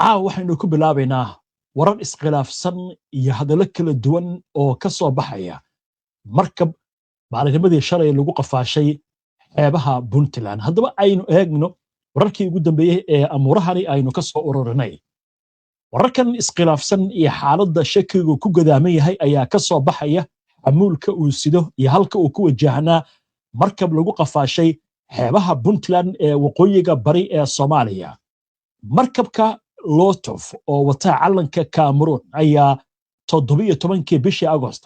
Caawa waxaynu ku bilaabaynaa warar iskhilaafsan iyo hadallo kala duwan oo ka soo baxaya markab maalinimadii shalay lagu qafaashay xeebaha Puntland. Haddaba aynu eegno wararkii ugu dambeeyey ee amuurahani aynu ka soo ururinay. Wararkan iskhilaafsan iyo xaaladda shakigu ku gadaaman yahay ayaa ka soo baxaya xamuulka uu sido iyo halka uu ku wajahnaa markab lagu qafaashay xeebaha Puntland ee waqooyiga bari ee Soomaaliya. Markabka Lotof oo wata calanka Cameroon ayaa 17-kii bishii Agost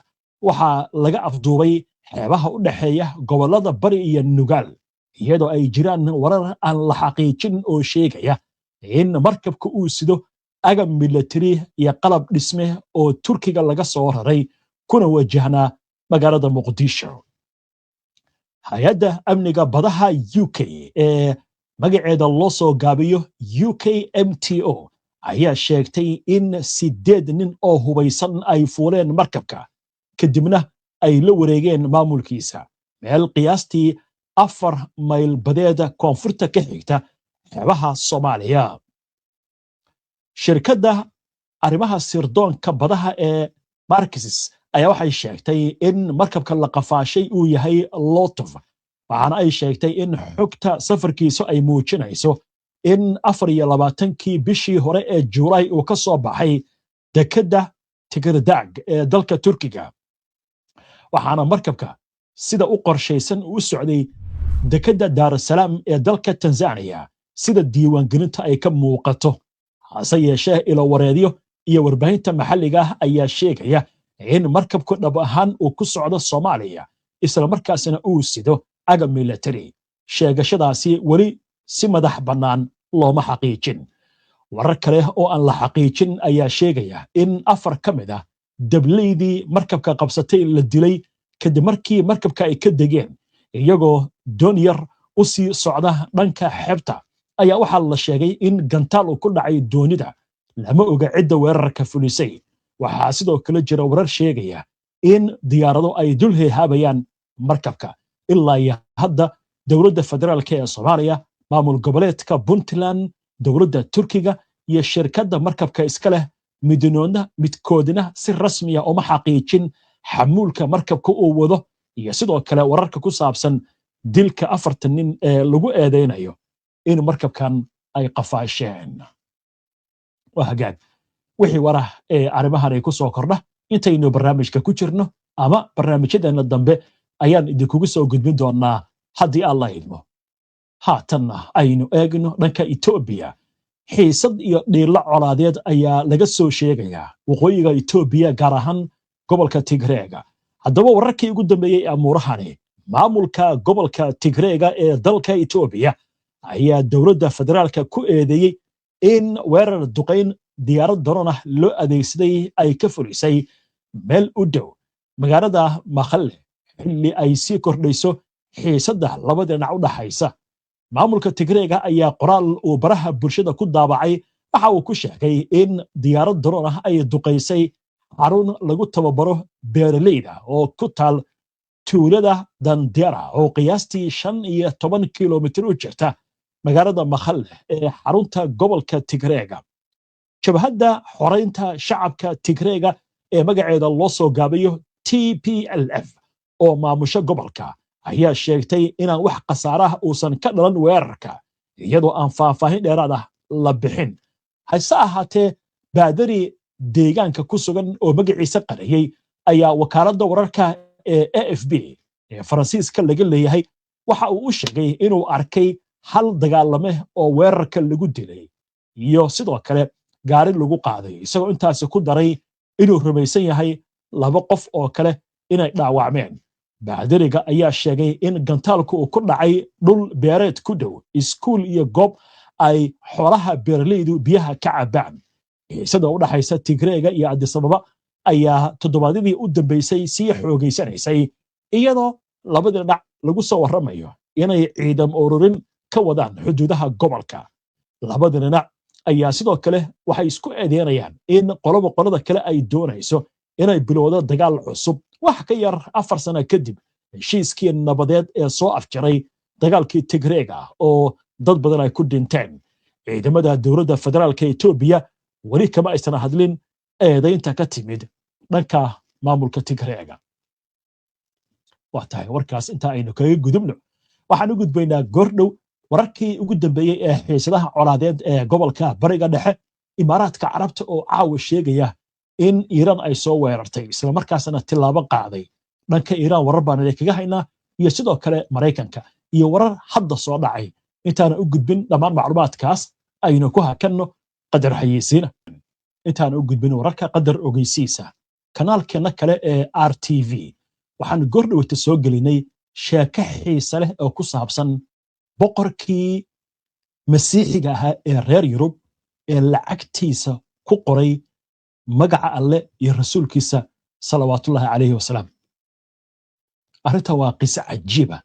waxaa laga afduubay xeebaha u dhexeeya gobollada Bari iyo Nugaal, iyadoo ay jiraan warar aan la xaqiijin oo sheegaya in markabka uu sido agab milatari iyo qalab dhisme oo Turkiga laga soo raray, kuna wajahnaa magaalada Muqdisho. Hay-adda amniga badaha UK ee magaceeda loo soo gaabiyo UKMTO ayaa sheegtay in 8 nin oo hubaysan ay fuuleen markabka, kadibna ay la wareegeen maamulkiisa meel qiyaastii 4 mayl badeeda koonfurta ka xigta xeebaha Soomaaliya. Shirkadda arrimaha sirdoonka badaha ee Markisis ayaa waxay sheegtay in markabka la qafaashay uu yahay Lotov, waxaana ay sheegtay in xogta safarkiisu ay muujinayso in 24-kii bishii hore ee Juulaay uu ka soo baxay dekedda Tigirdag ee dalka Turkiga, waxaana markabka sida u qorshaysan uu u socday dekedda Daarasalaam ee dalka Tanzaniya, sida diiwaangelinta ay ka muuqato. Hase yeeshee, ilowareedyo iyo warbaahinta maxalliga ah ayaa sheegaya in markabku dhab ahaan uu ku socdo Soomaaliya, isla markaasina uu sido agab military. Sheegashadaasi weli si madax bannaan looma xaqiijin. Warar kale oo aan la xaqiijin ayaa sheegaya in afar ka mid ah dableydii markabka qabsatay la dilay kadib markii markabka ay ka degeen iyagoo doon yar u sii socda dhanka xeebta. Ayaa waxaa la sheegay in gantaal uu ku dhacay doonida. Lama oga cidda weerarka fulisay. Waxaa sidoo kale jira warar sheegaya in diyaarado ay dul heehaabayaan markabka. Ilaa iyo hadda dowladda federaalka ee Soomaaliya, maamul goboleedka Puntland, dowladda Turkiga iyo shirkadda markabka iska leh midnoodna midkoodna si rasmiya uma xaqiijin xamuulka markabka uu wado iyo sidoo kale wararka ku saabsan dilka 4-tan nin ee lagu eedeynayo in markabkan ay qafaasheen. Waa hagaag. Wixii warah ee arrimahan ay ku soo kordha intaynu barnaamijka ku jirno ama barnaamijyadeena dambe ayaan idinkugu soo gudbin doonaa, haddii Alla idmo. Haatanna aynu eegno dhanka Etoobiya. Xiisad iyo dhiilo colaadeed ayaa laga soo sheegayaa waqooyiga Etoobiya, gaar ahaan gobolka Tigreega. Haddaba wararkii ugu dambeeyey ee amuurahani: maamulka gobolka Tigreega ee dalka Etoobiya ayaa dowladda federaalka ku eedeeyey in weerar duqayn diyaarad daroon ah loo adeegsaday ay ka fulisay meel u dhow magaalada Makhalle, xilli ay sii kordhayso xiisadda labada dhinac u dhaxaysa. Maamulka Tigreega ayaa qoraal uu baraha bulshada ku daabacay waxa uu ku sheegay in diyaarad daroon ah ay duqaysay xarun lagu tababaro beeraleyda oo ku taal tuulada Dandera, oo qiyaastii 15 kilomitir u jirta magaalada Makhalle ee xarunta gobolka Tigreega. Jabhadda Xoraynta Shacabka Tigreega ee magaceeda loo soo gaabiyo TPLF oo maamusho gobolka ayaa sheegtay inaan wax khasaaraha uusan ka dhalan weerarka, iyadoo aan faahfaahin dheeraad ah la bixin. Hase ahaatee, baadari deegaanka ku sugan oo magaciisa qariyey ayaa wakaaladda wararka ee AFP ee Faransiiska laga leeyahay waxa uu u sheegay inuu arkay hal dagaalame oo weerarka lagu dilay iyo sidoo kale gaari lagu qaaday, isagoo intaasi ku daray inuu rumaysan yahay laba qof oo kale inay dhaawacmeen. Baadariga ayaa sheegay in gantaalku uu ku dhacay dhul beereed ku dhow iskuul iyo goob ay xoolaha beeraleydu biyaha ka cabbaan. Xiisada u dhaxaysa Tigreega iyo Adisababa ayaa toddobaadyadii u dambeysay sii xoogaysanaysay, iyadoo labadii dhinac lagu soo warramayo inay ciidam ururin ka wadaan xuduudaha gobolka. Labada dhinac ayaa sidoo kale waxay isku eedeynayaan in qoloba qolada kale ay doonayso inay bilowdo dagaal cusub, wax ka yar 4 sano kadib heshiiskii nabadeed ee soo afjaray dagaalkii Tigreega oo dad badan ay ku dhinteen. Ciidamada dowladda federaalka Etoobiya weli kama aysan hadlin eedaynta ka timid dhanka maamulka Tigreega. Waa tahay, warkaas inta aynu kaga gudubno, waxaan u gudbaynaa goordhow wararkii ugu dambeeyey ee xiisadaha colaadeed ee gobolka Bariga Dhexe. Imaaraadka Carabta oo caawa sheegaya in Iiraan ay soo weerartay, islamarkaasna tilaabo qaaday. Dhanka Iiraan warar baan idinkaga haynaa, iyo sidoo kale Maraykanka iyo warar hadda soo dhacay. Intaana u gudbin dhammaan macluumaadkaas, aynu ku hakanno qadar xayeysiina. Intaana u gudbin wararka, qadar ogeysiisa. Kanaalkeenna kale ee RTV waxaan goordhowta soo gelinay sheeko xiise leh oo ku saabsan boqorkii Masiixiga ahaa ee reer Yurub ee lacagtiisa ku qoray magaca Alle iyo rasuulkiisa, salawaatullahi calayhi wasalaam. Arrintan waa qiso cajiiba.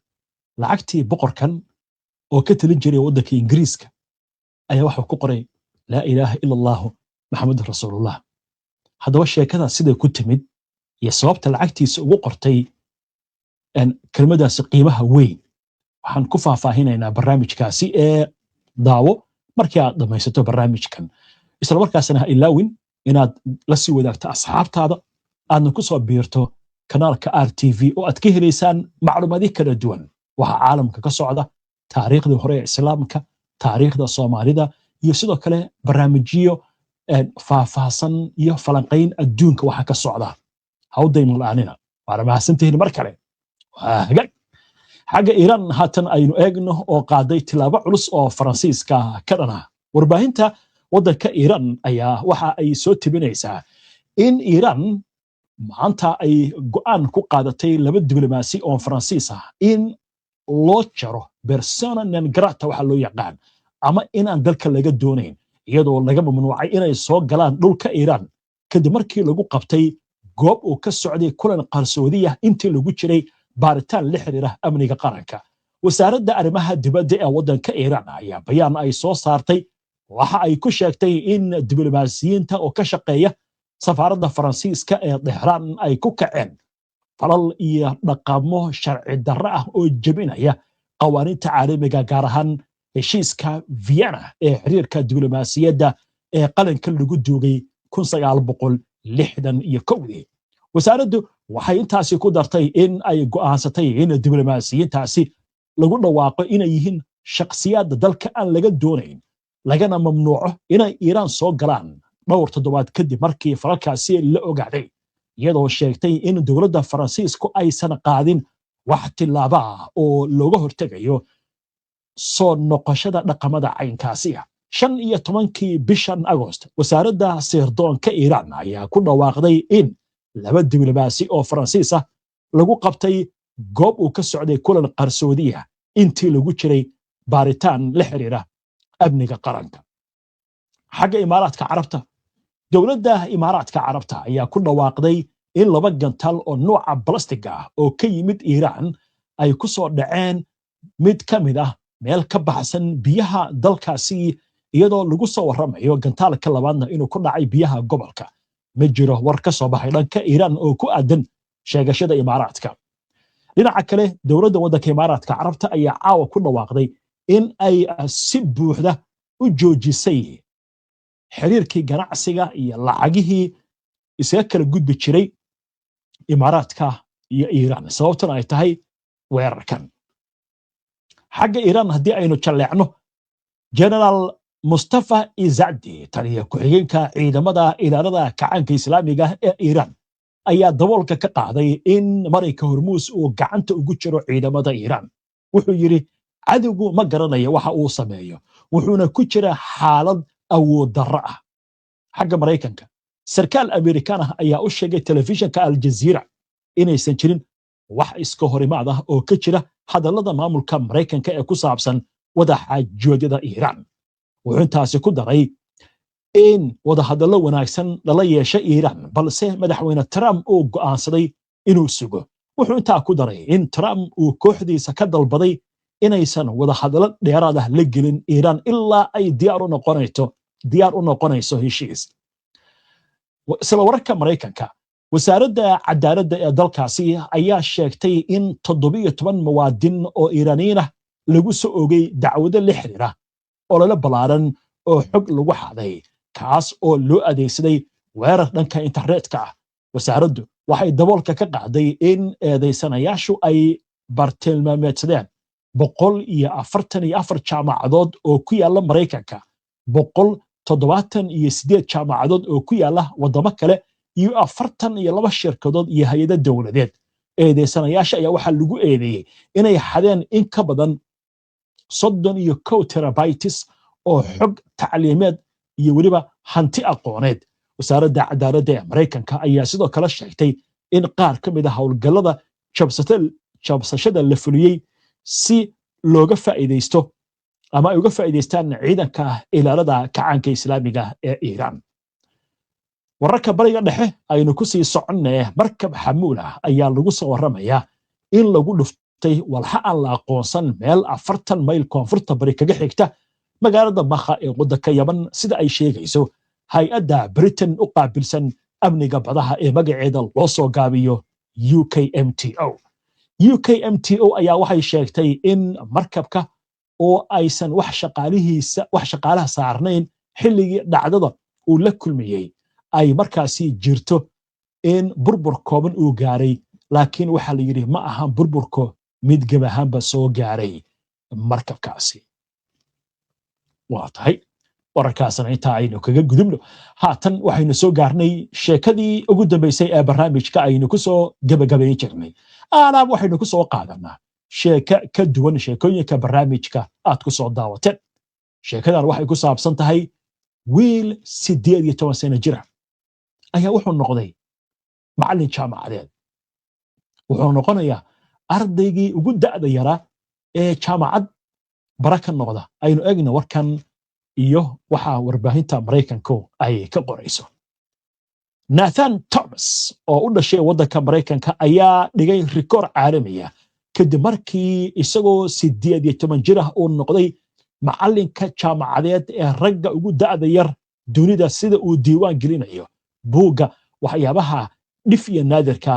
Lacagtii boqorkan oo ka talin jiray waddanka Ingiriiska ayaa waxuu ku qoray "Laa ilaaha ila Allahu, Maxamedun rasuulullah". Haddaba sheekada siday ku timid iyo sababta lacagtiisa ugu qortay kelmadaasi qiimaha weyn waxaan ku faahfaahinaynaa barnaamijkaasi ee daawo markii aad dhammaysato barnaamijkan. Isla markaasna ha ilaawin inaad la sii wadaagto asxaabtaada, aadna ku soo biirto kanaalka RTV oo aad ka helaysaan macluumaadyo kala duwan, waxa caalamka ka socda, taariikhdii hore ee Islaamka, taariikhda Soomaalida, iyo sidoo kale barnaamijyo faahfaahsan iyo falanqayn adduunka waxa ka socda. Hawdayma la'aanina, waana mahadsantihiin mar kale. Waa hagaag. Xagga Iiraan haatan aynu eegno oo qaaday tilaabo culus oo Faransiiska ka dhana. Warbaahinta waddanka Iiraan ayaa waxa ay soo tebinaysaa in Iiraan maanta ay go'aan ku qaadatay laba diblomaasi oo Faransiis ah in loo jaro persona non grata waxa loo yaqaan, ama inaan dalka laga doonayn, iyadoo laga mamnuucay inay soo galaan dhulka Iiraan kadib markii lagu qabtay goob uu ka socday kulan qarsoodiya intii lagu jiray baaritaan la xiriira amniga qaranka. Wasaaradda arrimaha dibadda ee waddanka Iiraan ayaa bayaan ay soo saartay waxa ay ku sheegtay in diblomaasiyiinta oo ka shaqeeya safaaradda Faransiiska ee Tehraan ay ku kaceen falal iyo dhaqamo sharci darro ah oo jebinaya qawaaniinta caalamiga, gaar ahaan heshiiska Vienna ee xiriirka diblomaasiyadda ee qalinka lagu duugay 1961-dii. Wasaaraddu waxay intaasi ku dartay in ay go'aansatay in diblomaasiyiintaasi lagu dhawaaqo inay yihiin shakhsiyaadda dalka aan laga doonayn, lagana mamnuuco inay Iiraan soo galaan dhowr toddobaad kadib markii falalkaasi la ogaaday, iyadoo sheegtay in dowladda Faransiisku aysan qaadin wax tillaaba ah oo looga hortegayo soo noqoshada dhaqamada caynkaasi ah. 15-kii bishan Agost, wasaaradda sirdoonka Iiraan ayaa ku dhawaaqday in laba diblomaasi oo Faransiis ah lagu qabtay goob uu ka socday kulan qarsoodiya intii lagu jiray baaritaan la xiriira amniga qaranka. Xagga Imaaraadka Carabta, dowladda Imaaraadka Carabta ayaa ku dhawaaqday in laba gantaal oo nooca balastiga ah oo ka yimid Iiraan ay ku soo dhaceen mid ka mid ah meel ka baxsan biyaha dalkaasi, iyadoo lagu soo warramayo gantaalka labaadna inuu ku dhacay biyaha gobolka. Ma jiro war ka soo baxay dhanka Iiraan oo ku aadan sheegashada Imaaraadka. Dhinaca kale, dowladda waddanka Imaaraadka Carabta ayaa caawa ku dhawaaqday in ay si buuxda u joojisay xiriirkii ganacsiga iyo lacagihii isaga kala gudbi jiray Imaaraadka iyo Iiraan, sababtuna ay tahay weerarkan. Xagga Iiraan haddii aynu jalleecno, Generaal Mustafa Izadi, taliya ku-xigeenka ciidamada ilaalada kacaanka Islaamiga ee Iiraan, ayaa daboolka ka qaaday in Marinka Hormuus uu gacanta ugu jiro ciidamada Iiraan. Wuxuu yidhi, "Cadowgu ma garanayo waxa uu sameeyo, wuxuuna ku jira xaalad awood darro ah." Xagga Maraykanka, sarkaal Amerikaan ah ayaa u sheegay telefishinka Aljaziira inaysan jirin wax iska horimaad ah oo ka jira hadallada maamulka Maraykanka ee ku saabsan wadaxaajoodyada Iiraan. Wuxuu intaasi ku daray in wadahadallo wanaagsan lala yeeshay Iiraan, balse madaxweyne Trump uu go'aansaday inuu sugo. Wuxuu intaa ku daray in Trump uu kooxdiisa ka dalbaday inaysan wadahadallo dheeraad ah la gelin Iiraan ilaa ay diyaar u noqonayso heshiis. Isla wararka Maraykanka, wasaaradda cadaaladda ee dalkaasi ayaa sheegtay in 17 muwaadin oo Iiraaniyiin ah lagu soo ogay dacwado la xiriira olole ballaaran. oo xog lagu xaday, kaas oo loo adeegsaday weerar dhanka internetka ah. Wasaaraddu waxay daboolka ka qaaday in eedaysanayaashu ay bartilmaameedsadeen 144 jaamacadood oo ku yaala Maraykanka, 178 jaamacadood oo ku yaala waddamo kale iyo 42 shirkadood iyo hay-ado dowladeed. Eedeysanayaasha ayaa waxaa lagu eedeeyey inay xadeen in ka badan 31 terabytes oo xog tacliimeed iyo weliba hanti aqooneed. Wasaaradda Cadaaladda ee Maraykanka ayaa sidoo kale sheegtay in qaar ka mid a howlgallada jabsashada la fuliyey si looga faa'iidaysto ama ay uga faa'iidaystaan Ciidanka Ilaalada Kacaanka Islaamiga ee Iiraan. Wararka Bariga Dhexe aynu ku sii soconnee, markab xamuul ah ayaa lagu soo warramayaa in lagu dhuftay walxa aan la aqoonsan meel 40 mayl koonfurta bari kaga xigta magaalada Makha ee waddanka Yaman, sida ay sheegayso hay-adda Britain u qaabilsan amniga badaha ee magaceeda loo soo gaabiyo UKMTO. UKMTO ayaa waxay sheegtay in markabka oo aysan wax shaqaalihiisa, wax shaqaalaha saarnayn xilligii dhacdada uu la kulmayey, ay markaasi jirto in burbur kooban uu gaaray, laakiin waxaa la yidhi ma ahan burburko mid geb ahaanba soo gaaray markabkaasi. Waa tahay, wararkaasna intaa aynu kaga gudubno. Haatan waxaynu soo gaarnay sheekadii ugu dambaysay ee barnaamijka aynu ku soo gebagabayn jirnay. Aalaab waxaynu ku soo qaadanaa sheeke ka duwan sheekooyinka barnaamijka aad ku soo daawateen. Sheekadan waxay ku saabsan tahay wiil 18 sano jira ayaa wuxuu noqday macallin jaamacadeed. Wuxuu noqonayaa ardaygii ugu da'da yaraa ee jaamacad bara ka noqda. Aynu egna warkan iyo waxa warbaahinta Maraykanku ay ka qorayso. Nathan Thomas oo u dhashay waddanka Maraykanka ayaa dhigay rikoor caalamiya kadib markii isagoo 18 jir ah uu noqday macallinka jaamacadeed ee ragga ugu da'da yar dunida, sida uu diiwaan gelinayo buugga waxyaabaha dhif iyo naadirka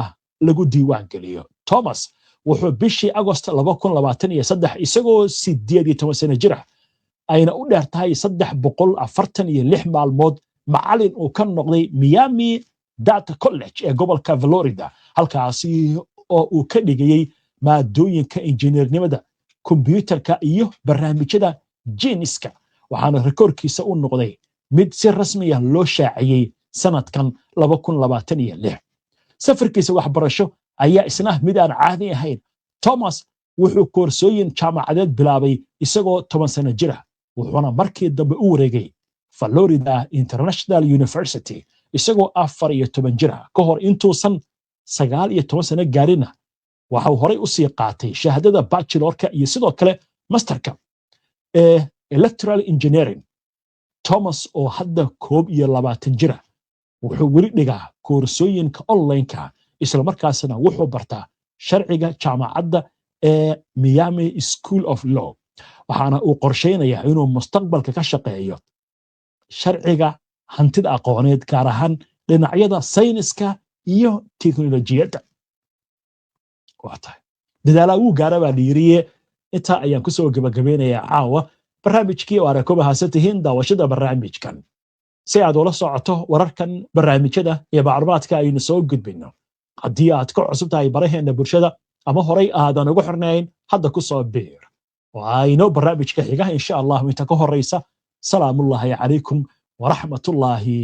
lagu diiwaan geliyo. Thomas wuxuu bishii Agost 2023, isagoo 18 sano jir ah ayna u dheer tahay 346 maalmood, macallin uu ka noqday Miami Dade College ee gobolka Florida, halkaasi oo uu ka dhigayey maadooyinka injineernimada kombyuutarka iyo barnaamijyada jiniska. Waxaana rikoorkiisa u noqday mid si rasmiya loo shaaciyey sanadkan. Safarkiisa waxbarasho ayaa isna mid aan caadi ahayn. Thomas wuxuu koorsooyin jaamacadeed bilaabay isagoo 10 sano jir ah, wuxuuna markii dambe u wareegay Florida International University isagoo 14 jir ah. Ka hor intuusan 19 sano gaarinna, waxau horay u sii qaatay shahaadada bachelorka iyo sidoo kale masterka ee electrical engineering. Thomas oo hadda 21 jira wuxuu weli dhigaa koorsooyinka onlineka, islamarkaasna wuxuu bartaa sharciga jaamacadda ee Miami School of Law, waxaana uu qorshaynayaa inuu mustaqbalka ka shaqeeyo sharciga hantida aqooneed, gaar ahaan dhinacyada sayniska iyo teknolojiyadda. Waa tahay, dadaalaa wuu gaara baa la yiriye. Intaa ayaan kusoo gebagabeynayaa caawa barnaamijkii oo aad ku mahadsan tihiin daawashada barnaamijkan. Si aad ula socoto wararkan, barnaamijyada iyo macluumaadka aynu soo gudbino, haddii aad ka cusub tahay baraheena bulshada ama horay aadan ugu xirnayn, hadda ku soo biir. Waa inoo barnaamijka xiga, insha Allahu. Inta ka horeysa, salaamullaahi calaykum waraxmatullaahi.